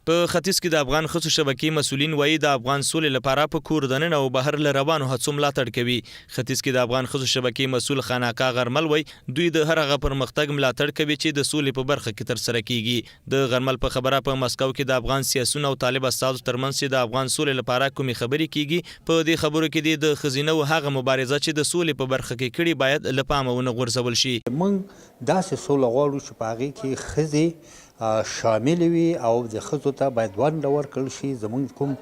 په ختیځ کې د افغان ښځو شبکې مسؤلین وايي، د افغان سولې لپاره په کور دننه او بهر له روانو هڅو ملاتړ کوي. ختیځ کې د افغان ښځو شبکې مسؤل خان اکا غرمل وايي، دوی د هر هغه پرمختګ ملاتړ کوي چې د سولې په برخه کې ترسره کېږي. د غرمل په خبره، په مسکو کې د افغان سیاسیونو او طالب استازو ترمنځ چې د افغان سولې لپاره کومې خبرې کېږي، په دې خبرو کې دې د ښځینه وو هغه مبارزه چې د سولې په برخه کې کړې باید له پامه ونه غورځول شي. موږ داسې سوله غواړو چې په هغې کې ښځې شاملې وي او د ښځو ته باید ونډه ورکړل شي. زمونږ کوم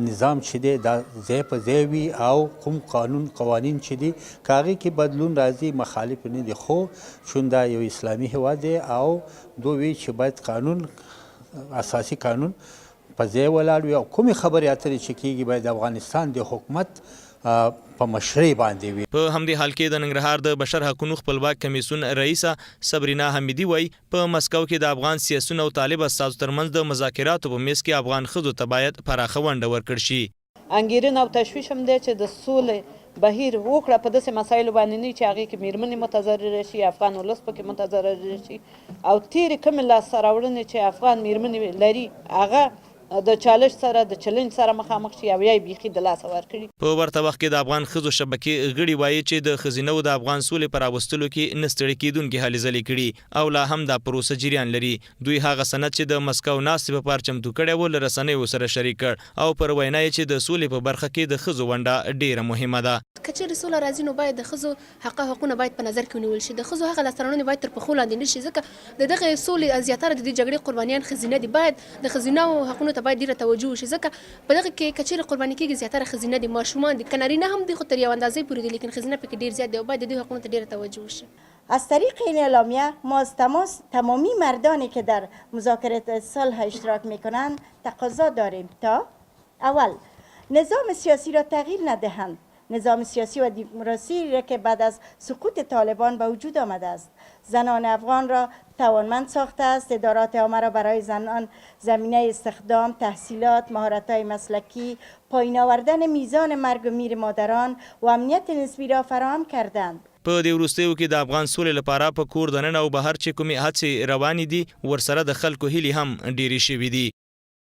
نظام چې دی دا ځای په ځای وي او کوم قانون قوانین چې دي که هغې کې بدلون راځي مخالف نه دي، خو چون دا یو اسلامي هیواد دی او دوی وی چې باید قانون اساسي قانون په ځای ولاړ وي او کومې خبرې اترې چې کیږي باید د افغانستان د حکومت په مشرۍ باندې وي. په همدې حال کې د ننګرهار د بشر حقونو خپلواک کمېسیون رئیسه صبرینا حمیدي وايي، په مسکو کې د افغان سیاسیونو او طالب استازو ترمنځ د مذاکراتو په میز کې افغان ښځو ته باید پراخه ونډه ورکړ شي. انګیرنه او تشویش هم دی چې د سولې بهیر هوکړه په داسې مسایلو باندې نه وي چې هغې کې میرمنې متضرره شي، افغان ولس پکې متضرر شي او تیرې کومې لاسته راوړنې چې افغان میرمنې لري هغه د چالش سره د چلنج سره مخامخ شي او یا یې بیخي د لاسه ورکړي. په ورته وخت کې د افغان ښځو شبکې غړي وايي چې د ښځینه وو د افغان سولې په راوستلو کې نه ستړې کېدونکې هلې ځلې کړي او لا هم دا پروسه جریان لري. دوی هغه سند چې د مسکو ناستې په پار چمتو کړی و، له رسنیو سره شریک کړ او پر وینا یې چې د سولې په برخه کې د ښځو ونډه ډېره مهمه ده. که چېرې سوله راځي نو باید د ښځو حقه حقونه باید په نظر کې ونیول شي، د ښځو هغه لاسته راوړنې باید تر پښو لاندې نه شي، ځکه د دغې سولې زیاتره د دې جګړې قربانیان ښځینه دي، باید د ښځینه وو حقونو ته باید ډیره توجه وشي، ځکه په دغه کې که چیرې قرباني کیږي زیاتره ښځینه دي، ماشومان دي، که نارینه هم دي خو تر یو اندازې پورې دي، لیکن ښځینه پکې ډیر زیات دي او باید د دوی حقونو ته ډیره توجه وشي. از طریق این اعلامیه ما از تماس تمامی مردانی که در مذاکرات صلح اشتراک میکنند تقاضا داریم تا اول نظام سیاسی را تغییر ندهند نظام سیاسی و دیموکراسی را که بعد از سقوط طالبان به وجود آمده است زنان افغان را توانمند ساخته است ادارات عامه را برای زنان زمینه استخدام تحصیلات مهارت‌های مسلکی پایین آوردن میزان مرگ و میر مادران و امنیت نسبی را فراهم کردند. په دې وروستیو کې د افغان سولې لپاره په کور دننه او بهر چې کومې هڅې روانې دي، ورسره د خلکو هیلې هم ډېرې شوې دي.